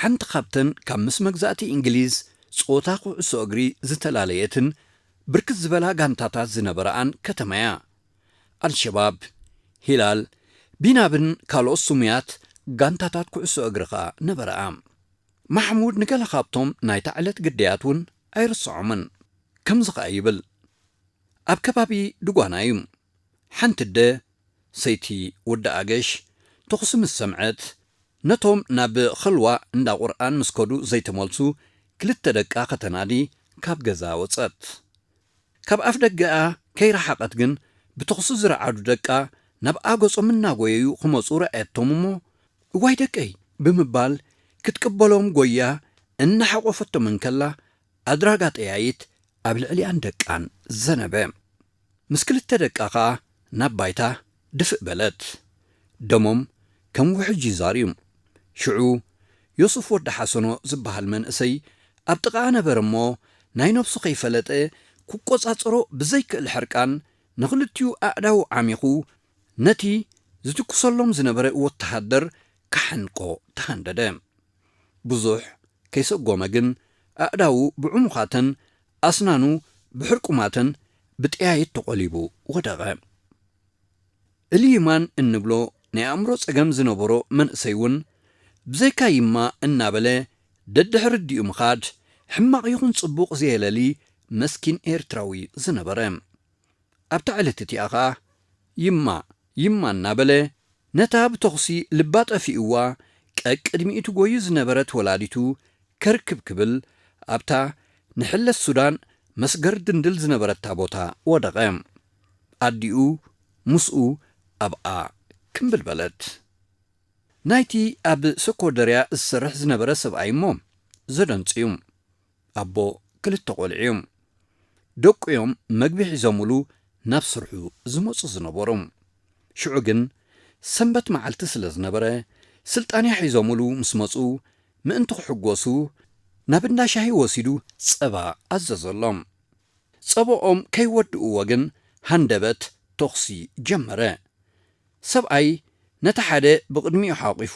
ሓንቲ ካብተን ካብ ምስ መግዛእቲ እንግሊዝ ጸወታ ኩዕሶ እግሪ ዝተፈላለየትን ብርክት ዝበላ ጋንታታት ዝነበረኣን ከተማ እያ። ኣልሸባብ፣ ሂላል፣ ቢናብን ካልኦት ስሙያት ጋንታታት ኩዕሶ እግሪ ኸኣ ነበረኣ። ማሕሙድ ንገለ ካብቶም ናይታ ዕለት ግዳያት እውን ኣይርስዖምን። ከምዚ ኸኣ ይብል፣ ኣብ ከባቢ ድጓና እዩ። ሓንቲ ኣደ፣ ሰይቲ ወዲ ኣገሽ፣ ተኹሲ ምስ ሰምዐት፣ ነቶም ናብ ኸልዋ እንዳ ቁርኣን ምስ ከዱ ዘይተመልሱ ክልተ ደቃ ከተናዲ ካብ ገዛ ወጸት። ካብ ኣፍ ደገኣ ከይረሓቐት ግን፣ ብተኹሲ ዝረዓዱ ደቃ ናብኣ ገጾም እናጎየዩ ክመጹ ረኣየቶም እሞ፣ "እዋይ ደቀይ!" ብምባል ክትቅበሎም ጎያ እናሓቆፈቶም እንከላ፣ ኣድራጋ ጠያይት ኣብ ልዕሊኣን ደቃን ዘነበ። ምስ ክልተ ደቃ ኸኣ ናብ ባይታ ድፍእ በለት። ደሞም ከም ውሕጅ ይዛር እዩ። ሽዑ ዮሱፍ ወዲ ሓሰኖ ዝበሃል መንእሰይ ኣብ ጥቓኣ ነበረ እሞ፣ ናይ ነብሱ ከይፈለጠ ክቆጻጸሮ ብዘይክእል ሕርቃን ንኽልቲኡ ኣእዳዉ ዓሚኹ ነቲ ዝትኩሰሎም ዝነበረ ወተሃደር ክሓንቆ ተሃንደደ። ብዙሕ ከይሰጎመ ግን ኣእዳዉ ብዕሙኻተን ኣስናኑ ብሕርቁማተን ብጠያይት ተቖሊቡ ወደቐ። እሊ ይማን እንብሎ ናይ ኣእምሮ ጸገም ዝነበሮ መንእሰይ እውን ብዘይካ ይማ እናበለ ደድሕሪ ኣዲኡ ምኻድ ሕማቕ ይኹን ጽቡቕ ዘየለሊ መስኪን ኤርትራዊ ዝነበረ። ኣብታ ዕለት እቲኣ ኸኣ ይማ ይማ እናበለ ነታ ብተኹሲ ልባ ጠፊእዋ ቀቅድሚኡ ትጎዩ ዝነበረት ወላዲቱ ከርክብ ክብል ኣብታ ንሕለት ሱዳን መስገር ድንድል ዝነበረታ ቦታ ወደቐ። ኣዲኡ ምስኡ ኣብኣ ክምብል በለት። ናይቲ ኣብ ሰኮደርያ ዝሰርሕ ዝነበረ ሰብኣይ እሞ ዘደንጽዩ። ኣቦ ክልተ ቆልዑ እዮም። ደቁ እዮም መግቢ ሒዞምሉ ናብ ስርሑ ዝመጹ ዝነበሩ። ሽዑ ግን ሰንበት መዓልቲ ስለ ዝነበረ፣ ስልጣንያ ሒዞምሉ ምስ መጹ፣ ምእንቲ ክሕጎሱ ናብ እንዳ ሻሂ ወሲዱ ጸባ ኣዘዘሎም። ጸባኦም ከይወድእዎ ግን ሃንደበት ተኹሲ ጀመረ። ሰብኣይ ነቲ ሓደ ብቕድሚኡ ሓቂፉ፣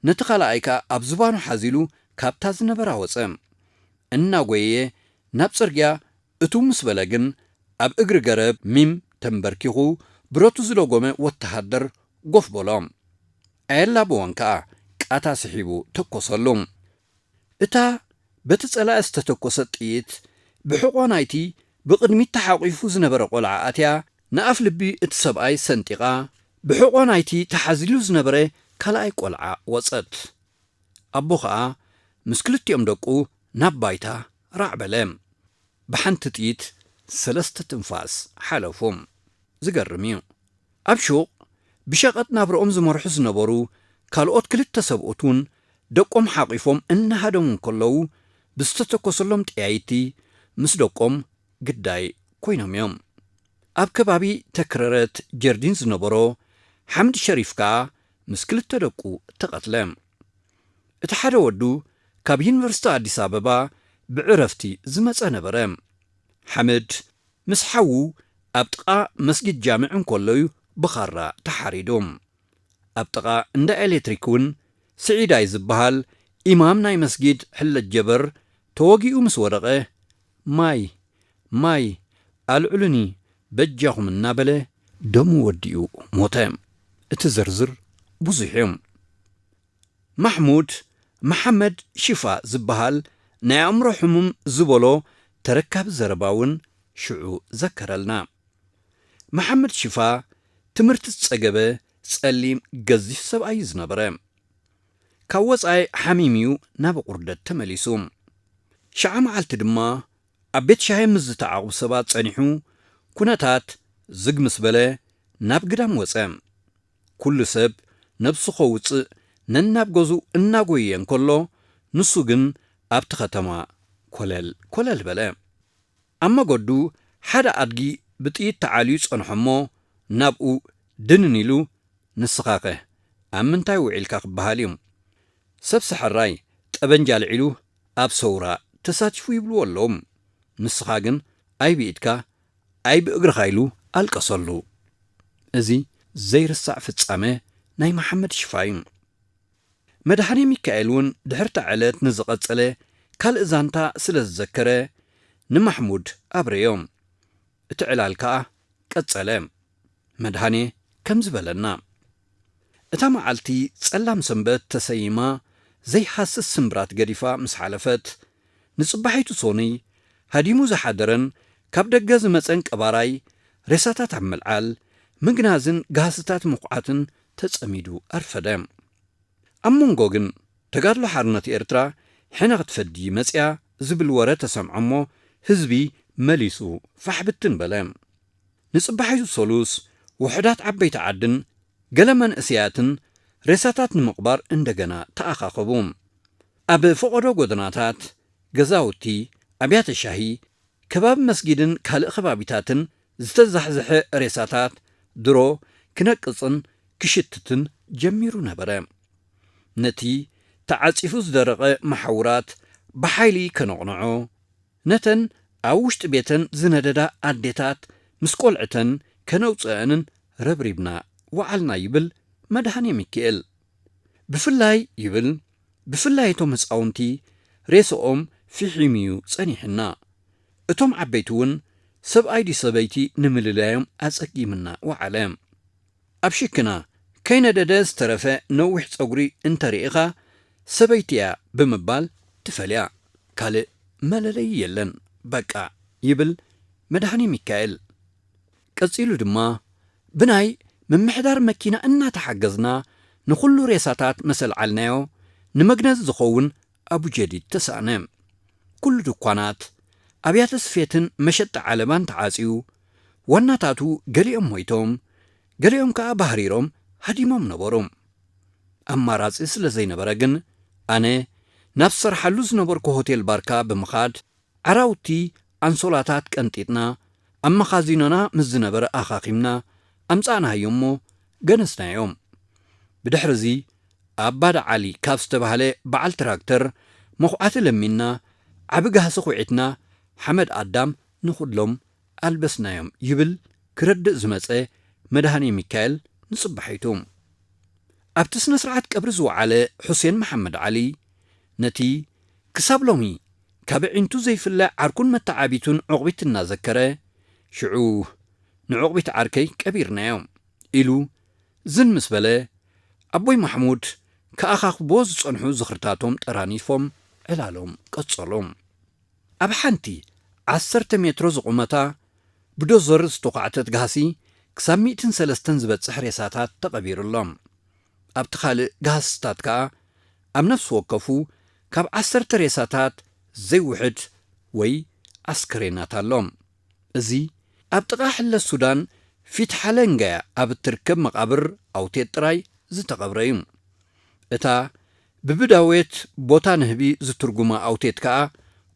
ነቲ ካልኣይ ከኣ ኣብ ዝባኑ ሓዚሉ ካብታ ዝነበራ ወጸ። እናጎየየ ናብ ጽርግያ እትው ምስ በለ ግን፣ ኣብ እግሪ ገረብ ሚም ተንበርኪኹ ብረቱ ዝደጎመ ወተሃደር ጎፍ በሎ። ኣየላበወን ከኣ ቃታ ስሒቡ ተኮሰሉ። እታ በቲ ጸላኢ ዝተተኮሰት ጥይት ብሕቖ ናይቲ ብቕድሚት ተሓቒፉ ዝነበረ ቆልዓ ኣትያ፣ ንኣፍ ልቢ እቲ ሰብኣይ ሰንጢቓ፣ ብሕቖ ናይቲ ተሓዚሉ ዝነበረ ካልኣይ ቆልዓ ወጸት። ኣቦ ኸኣ ምስ ክልቲኦም ደቁ ናብ ባይታ ራዕ በለ። ብሓንቲ ጥይት ሰለስተ ትንፋስ ሓለፉ። ዝገርም እዩ። ኣብ ሹቕ ብሸቐጥ ናብርኦም ዝመርሑ ዝነበሩ ካልኦት ክልተ ሰብኡት እውን ደቆም ሓቒፎም እናሃደሙ እንከለዉ፣ ብዝተተኮሰሎም ጠያይቲ ምስ ደቆም ግዳይ ኮይኖም እዮም። ኣብ ከባቢ ተክረረት ጀርዲን ዝነበሮ ሓምድ ሸሪፍ ከኣ ምስ ክልተ ደቁ ተቐትለ። እቲ ሓደ ወዱ ካብ ዩኒቨርሲቲ ኣዲስ ኣበባ ብዕረፍቲ ዝመጸ ነበረ። ሓምድ ምስ ሓዉ ኣብ ጥቓ መስጊድ ጃምዕ እንከሎ እዩ ብኻራ ተሓሪዱ። ኣብ ጥቓ እንዳ ኤሌክትሪክ እውን ስዒዳይ ዝበሃል ኢማም ናይ መስጊድ ሕለጅ ጀበር ተወጊኡ ምስ ወደቐ፣ "ማይ፣ ማይ ኣልዕሉኒ በጃኹም" እናበለ ደሙ ወዲኡ ሞተ። እቲ ዝርዝር ብዙሕ እዩ። ማሕሙድ መሓመድ ሽፋ ዝበሃል ናይ ኣእምሮ ሕሙም ዝበሎ ተረካቢ ዘረባ እውን ሽዑ ዘከረልና። መሓመድ ሽፋ ትምህርቲ ዝጸገበ ጸሊም ገዚፍ ሰብኣይ እዩ ዝነበረ። ካብ ወጻኢ ሓሚም እዩ ናብ ቁርደት ተመሊሱ። ሸዓ መዓልቲ ድማ ኣብ ቤት ሻሂ ምስ ዝተዓቑቡ ሰባት ጸኒሑ፣ ኩነታት ዝግ ምስ በለ ናብ ግዳም ወጸ። ኩሉ ሰብ ነብሱ ከውጽእ ነናብ ገዝኡ እናጎየ እንከሎ፣ ንሱ ግን ኣብቲ ከተማ ኮለል ኮለል በለ። ኣብ መገዱ ሓደ ኣድጊ ብጥይት ተዓልዩ ጸንሖ እሞ፣ ናብኡ ድንን ኢሉ፣ "ንስኻኸ ኣብ ምንታይ ውዒልካ?" ክበሃል እዩ። ሰብ ሰሐራይ ጠበንጃ ኣልዒሉ ኣብ ሰውራ ተሳቲፉ ይብልዎ ኣለዉ። ንስኻ ግን ኣይ ብኢድካ ኣይ ብእግርኻ ኢሉ ኣልቀሰሉ። እዚ ዘይርሳዕ ፍጻመ ናይ መሓመድ ሽፋ እዩ። መድሃኔ ሚካኤል እውን ድሕርታ ዕለት ንዝቐጸለ ካልእ ዛንታ ስለ ዝዘከረ ንማሕሙድ ኣብረዮ። እቲ ዕላል ከኣ ቀጸለ። መድሃኔ ከምዚ በለና። እታ መዓልቲ ጸላም ሰንበት ተሰይማ ዘይሃስስ ስምብራት ገዲፋ ምስ ሓለፈት፣ ንጽባሒቱ ሶኑይ ሃዲሙ ዝሓደረን ካብ ደገ ዝመጸን ቀባራይ ሬሳታት ኣብ ምልዓል፣ ምግናዝን ጋህስታት ምኹዓትን ተጸሚዱ ኣርፈደ። ኣብ መንጎ ግን ተጋድሎ ሓርነት ኤርትራ ሕነ ክትፈዲ መጽያ ዝብል ወረ ተሰምዐ እሞ፣ ህዝቢ መሊሱ ፋሕ ብትን በለ። ንጽባሒቱ ሰሉስ ውሑዳት ዓበይቲ ዓድን ገለ መንእሰያትን ሬሳታት ንምቕባር እንደገና ተኣኻኸቡ። ኣብ ፈቐዶ ጎደናታት፣ ገዛውቲ፣ ኣብያተ ሻሂ፣ ከባቢ መስጊድን ካልእ ከባቢታትን ዝተዛሕዝሐ ሬሳታት ድሮ ክነቅጽን ክሽትትን ጀሚሩ ነበረ። ነቲ ተዓጺፉ ዝደረቐ መሓውራት ብሓይሊ ከነቕንዖ፣ ነተን ኣብ ውሽጢ ቤተን ዝነደዳ ኣዴታት ምስ ቆልዕተን ከነውጽአንን ረብሪብና ወዓልና ይብል መድሃኔ ሚካኤል። ብፍላይ ይብል፣ ብፍላይ እቶም ህጻውንቲ ሬስኦም ፊሒሙ እዩ ጸኒሕና። እቶም ዓበይቲ እውን ሰብኣይ ድዩ ሰበይቲ ንምልላዮም ኣጸጊምና ወዓለ። ኣብ ሽክና ከይነደደ ዝተረፈ ነዊሕ ጸጉሪ እንተርኢኻ ሰበይቲ እያ ብምባል ትፈልያ። ካልእ መለለዪ የለን በቃ ይብል መድሃኔ ሚካኤል። ቀጺሉ ድማ ብናይ ምምሕዳር መኪና እናተሓገዝና ንኹሉ ሬሳታት መሰልዓልናዮ ንምግነዝ ዝኸውን ኣቡጀዲድ ተሳእነ። ኩሉ ድኳናት፣ ኣብያተ ስፌትን መሸጢ ዓለባን ተዓጽዩ፣ ዋናታቱ ገሊኦም ሞይቶም፣ ገሊኦም ከኣ ባህሪሮም ሃዲሞም ነበሩ። ኣማራጺ ስለ ዘይነበረ ግን፣ ኣነ ናብ ዝሰርሓሉ ዝነበርኩ ሆቴል ባርካ ብምኻድ፣ ዓራውቲ ኣንሶላታት ቀንጢጥና፣ ኣብ መኻዚኖና ምስ ዝነበረ ኣኻኺምና ኣምጻእናዮ እሞ ገነዝናዮም። ብድሕርዚ ኣባዳ ዓሊ ካብ ዝተባህለ በዓል ትራክተር መኹዓቲ ለሚንና፣ ዓቢ ጋህሲ ኹዒትና፣ ሓመድ ኣዳም ንኹሎም ኣልበስናዮም ይብል ክረድእ ዝመጸ መድሃኔ ሚካኤል ንጽባሒቱ። ኣብቲ ስነ ስርዓት ቀብሪ ዝወዓለ ሑሴን መሓመድ ዓሊ፣ ነቲ ክሳብ ሎሚ ካብ ኣዒንቱ ዘይፍለ ዓርኩን መተዓቢቱን ዑቕቢት እናዘከረ፣ ሽዑ ንዑቕቢት ዓርከይ ቀቢርናዮ ኢሉ ዝን ምስ በለ፣ ኣቦይ ማሕሙድ ከኣኻኽብዎ ዝጸንሑ ዝኽርታቶም ጠራኒፎም ዕላሎም ቀጸሉ። ኣብ ሓንቲ ዓሰርተ ሜትሮ ዝቑመታ ብዶዘር ዝተዃዕተት ጋህሲ ክሳብ ሚእትን ሰለስተን ዝበጽሕ ሬሳታት ተቐቢሩ ኣሎ። ኣብቲ ካልእ ጋህስታት ከኣ ኣብ ነፍሲ ወከፉ ካብ ዓሰርተ ሬሳታት ዘይውሕድ ወይ ኣስከሬናት ኣሎ። እዚ ኣብ ጥቓ ሕለት ሱዳን ፊት ሓለንገ ኣብ እትርከብ መቓብር ኣውቴት ጥራይ ዝተቐብረ እዩ። እታ ብብዳዌት ቦታ ንህቢ ዝትርጉማ ኣውቴት ከኣ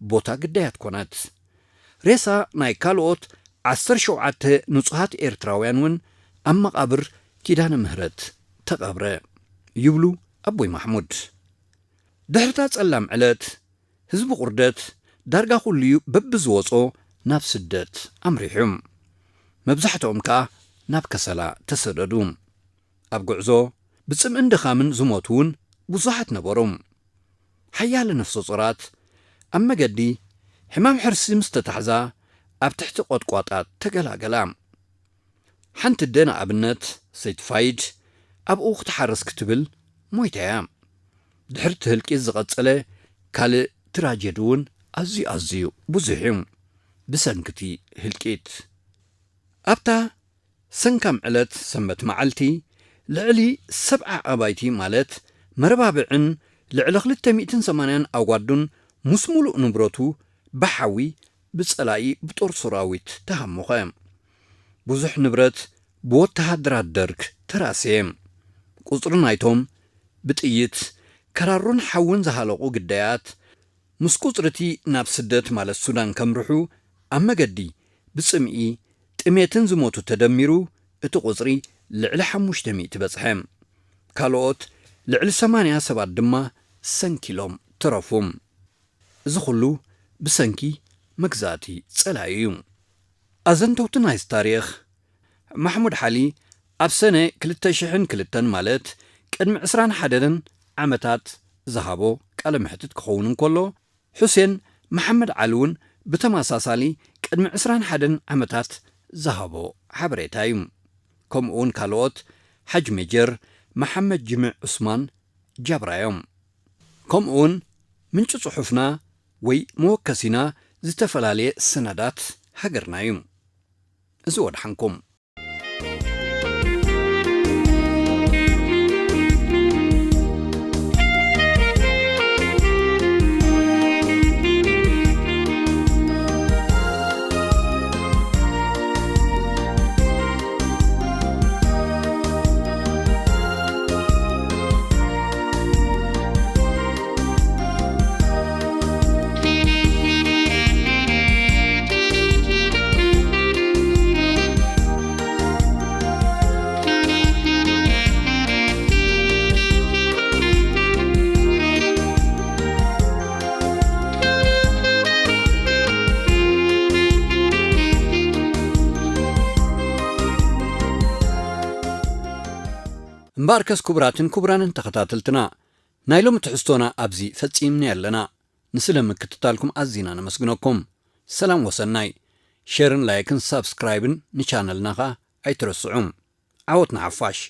ቦታ ግዳያት ኮነት። ሬሳ ናይ ካልኦት ዓሰርተ ሸውዓተ ንጹሃት ኤርትራውያን እውን ኣብ መቓብር ኪዳነ ምህረት ተቐብረ ይብሉ ኣቦይ ማሕሙድ። ድሕርታ ጸላም ዕለት ህዝቢ ቁርደት ዳርጋ ኩሉ'ዩ በብዝወጾ ናብ ስደት ኣምሪሑ። መብዛሕትኦም ከኣ ናብ ከሰላ ተሰደዱ። ኣብ ጉዕዞ ብጽምእን ድኻምን ዝሞቱ እውን ብዙሓት ነበሩ። ሓያለ ነፍሰ ጾራት ኣብ መገዲ ሕማም ሕርሲ ምስ ተታሕዛ ኣብ ትሕቲ ቆጥቋጣት ተገላገላ። ሓንቲ ኣደ ንኣብነት ሰይትፋይድ ኣብኡ ክትሓርስ ክትብል ሞይታ እያ። ድሕርቲ ህልቂት ዝቐጸለ ካልእ ትራጀዲ እውን ኣዝዩ ኣዝዩ ብዙሕ እዩ። ብሰንኪ እቲ ህልቂት ኣብታ ሰንካም ዕለት ሰንበት መዓልቲ ልዕሊ ሰብዓ ኣባይቲ ማለት መረባብዕን ልዕሊ ክልተ ሚእትን ሰማንያን ኣዋዱን ምስ ሙሉእ ንብረቱ ብሓዊ ብጸላኢ ብጦር ሰራዊት ተሃሞኸ። ብዙሕ ንብረት ብወተሃደራት ደርግ ተራሰየ። ቁጽሪ ናይቶም ብጥይት ከራሩን ሓውን ዝሃለቑ ግዳያት ምስ ቁጽሪ እቲ ናብ ስደት ማለት ሱዳን ከምርሑ ኣብ መገዲ ብጽምኢ ጥሜትን ዝሞቱ ተደሚሩ እቲ ቁጽሪ ልዕሊ ሓሙሽተ ሚእቲ በጽሐ። ካልኦት ልዕሊ ሰማንያ ሰባት ድማ ሰንኪሎም ተረፉ። እዚ ኩሉ ብሰንኪ መግዛእቲ ጸላኢ እዩ። ኣዘንተውቲ ናይዚ ታሪኽ ማሕሙድ ሓሊ ኣብ ሰነ ክልተ ሽሕን ክልተን ማለት ቅድሚ ዕስራን ሓደን ዓመታት ዝሃቦ ቃለ መሕትት ክኸውን እንከሎ፣ ሑሴን መሓመድ ዓሊ እውን ብተመሳሳሊ ቅድሚ ዕስራን ሓደን ዓመታት ዝሃቦ ሓበሬታ እዩ። ከምኡ እውን ካልኦት ሓጅ ሜጀር መሓመድ ጅምዕ ዑስማን ጃብራ እዮም። ከምኡ እውን ምንጪ ጽሑፍና ወይ መወከሲና ዝተፈላለየ ሰነዳት ሃገርና እዩ። እዚ ወድሓንኩም። እምበኣርከስ ክቡራትን ክቡራንን ተኸታተልትና፣ ናይ ሎሚ ትሕዝቶና ኣብዚ ፈጺምና ኣለና። ንስለ ምክትታልኩም ኣዚና ነመስግነኩም። ሰላም ወሰናይ። ሸርን ላይክን ሳብስክራይብን ንቻነልና ኸኣ ኣይትረስዑ። ዓወት ንሓፋሽ።